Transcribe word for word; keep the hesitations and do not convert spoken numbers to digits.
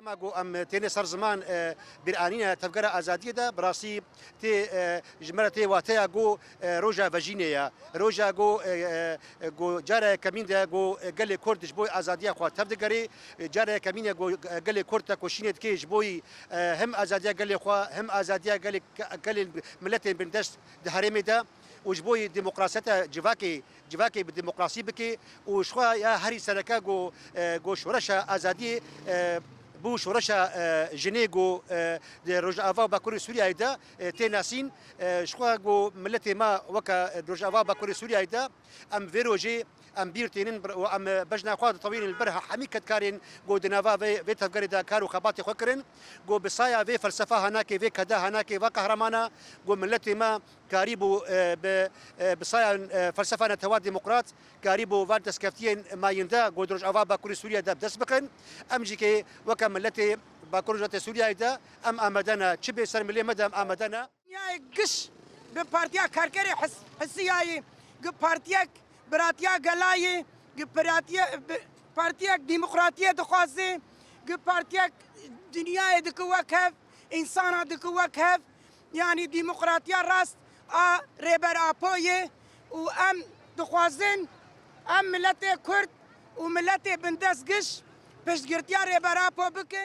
Dema ku em têne ser ziman, e, bîranîna tevgera azadiyê de, bi rastî tê, e, ji me re tê wateya ku, e, roja vejînê ye. Roja ku, e, e, ku cara yekemîn de ku, e, gelê Kurd ji bo azadiya xwe tev digerê, e, cara yekemîn e ku, e, gelê Kurd tekoşînê dike ji bo, e, hem azadiya gelê xwe, hem azadiya gelê, gelê miletên bindest di herêmê de û ji bo demokrasiyeta civakê, civakê bi demokrasî bike û ji xwe ya herî sereke ku, e, ku şoreşa azadiyê, e, bû şoreşa, e, jinê ku, e, di Rojava û Bakurê Sûriyeyê de, e, tê nasîn. E, ji xwe ku miletê me weke Rojava û Bakurê Sûriyeyê de em vê rojê em bîr tînin û em bejna xwe ditewînin li ber hemî kedkarên ku di nava vê, vê tevgerê de kar û xebatê xwe kirin. Ku bi saya vê felsefa hanakê, vê keda hanakê, va qehramana, ku miletê me karîbû, e, bi, e, bi saya, e, felsefa netewa demokrat, karîbû van destkeftiyên mayînde ku di Rojava Bakurê Sûriyê de bi dest bixin. Em jî kê weke miletê Bakur Rojhilatê Sûriyeyê de em amade ne. Çi bê ser milê me de em amade ne. Dinyayê giş bi Partiya Karkerê his-, hisiyayî, gi partiyek biratiya gelayî, gi piratiye-, bi-, partiyek demokratiyê dixwazê, gi partiyek dinyayê dike wek hev, însana dike wek hev, yanî demokratiya rast a Rêber Apo ye û em dixwazin em miletê Kurd û miletê bindest giş piştgirtiya Rêber Apo bikin.